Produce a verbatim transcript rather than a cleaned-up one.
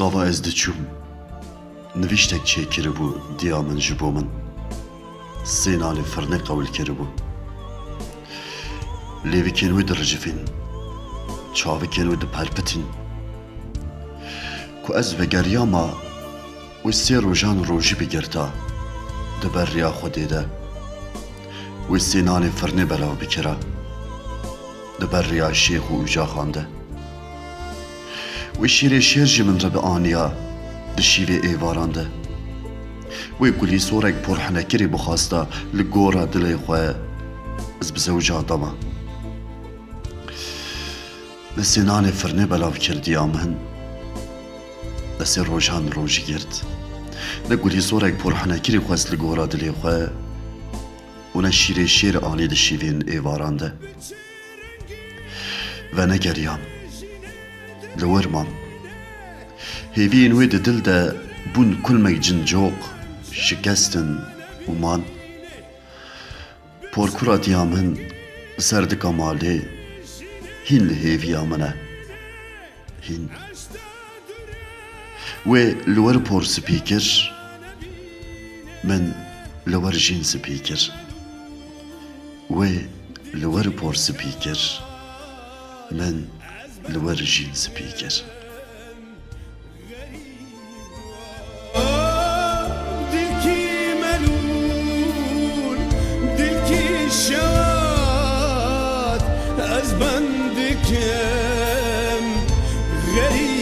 Ava ez diçûm, nivîştek çêkiribû diya min ji bo min. Sê nanê firnê qewil kiribû. Lêvikên wê dirijifîn, çavikên wê diperpitîn. Ku ez vegeriyama, wê sê rojan rojî bigirta, di ber riya Xwedê de. Wê sê nanê firnê belav bikira, di ber riya şêx û ucaxan de. Wê şîrê şêr jî min re bianiya di şîvê êvaran de. Wê gulîsorek porhinekirî bixwasta li gora dilê xwe, ez bi zewca dema. Ne sê nanê firnê belav kir diya min, ne sê rojan rojî girt. Ne gulîsorek porhinekirî xwest li gora dilê xwe û ne şîrê şêr anî di şîvên êvaran de. Venegeriyam. Li wir mam. Hêviyên wê di dil de bûn kulmek cincoq, şikestin û man. Porkura diya min li ser dika malê hîn li hêviya min e. Hîn. Wê li wir por spî kir, min li wir jîn spî kir. Wê li wir por spî kir, min li wir jîn spî kir. Dilkî melûl, dilkî şad, ez bendikim xerîb.